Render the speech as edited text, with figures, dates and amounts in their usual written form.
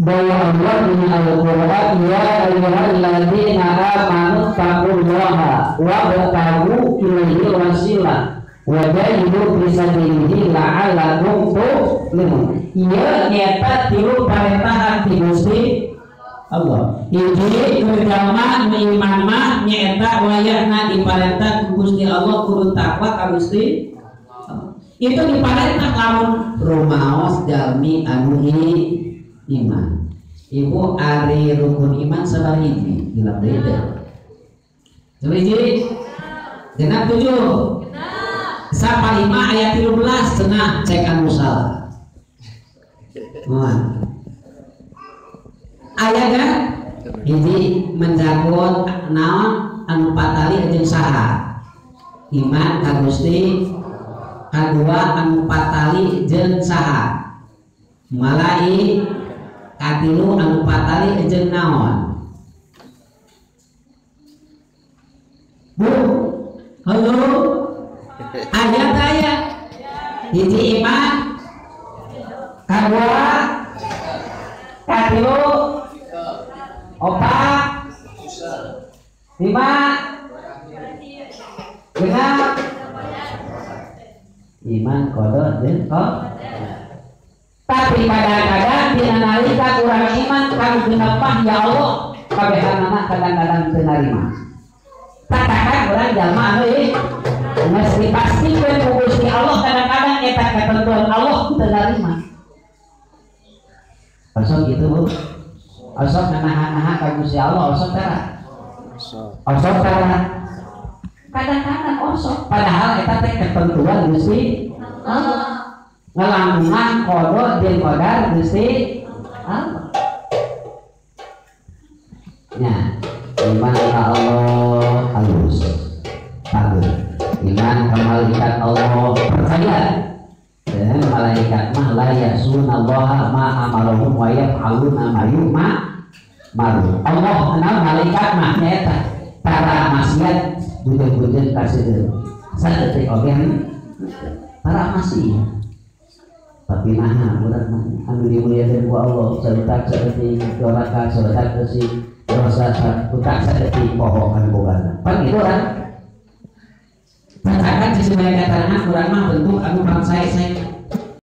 Bahwa Allah di Al-Qur'an ya ayyuhalladzina amanu taqullaha wa wabtaghu ilaihi wasilah wa jahidu fi sabilihi la'allakum tuflihun. Ieu nyata tilu parentahan ti Gusti Allah. Hiji jalma nu iman mah nyaeta wayahna diparentah ku Gusti Allah kudu takwa ka Gusti Allah. Itu diparentah lamun rumaos jalmi anu iman. Ibu ari rukun iman sabaraha hiji? Genep deui teh. Sabaraha hiji? Genep 7. Genep. 5 ayat 13 cenah cek anu salah. Moal. Aya kan? Hiji menjagot naon anu patali jeung saha? Iman ka Gusti. Kadua anu patali jeung saha? Malaikat. Katilu anu patali jeung naon? Bu, halo, ayat aya hiji iman, kadua, katilu, opat, lima, genap, iman qada jeung qadar. Tapi kadang-kadang dina nalika kurang iman kanu genep mah ya Allah kabehanana kadang-kadang teu narima. Tatakan urang jalma anu geus dipastikeun ku Gusti Allah kadang-kadang eta ketentuan Allah teu narima. Osok gitu Bu. Osok nanahan-nahan ka Gusti Allah osok tara. Osok tara. Kadang-kadang osok padahal eta teh ketentuan Gusti Allah. Ngelangkungan qada jeung qadar Gusti Allah. Nya, iman ka Allah halus. Bagus. Iman ka malaikat Allah percaya. Dan malaikat mah la ya'sunallaha ma amarahum wa yaf'aluna ma yu'maru. Allah kenal malaikat mah nyaeta para maksiat bujeng-bujeng kaseudeuh. Saeutik oge para maksiat. Tapi nah urang mah anu dimuliakeun ku Allah saeutak saeutik doraka saeutak saeutik dosa saeutak saeutik poho kan bogana. Pan kitu urang. Tatakan sisi malaikat tanah urang mah bentuk anu bangsa sae.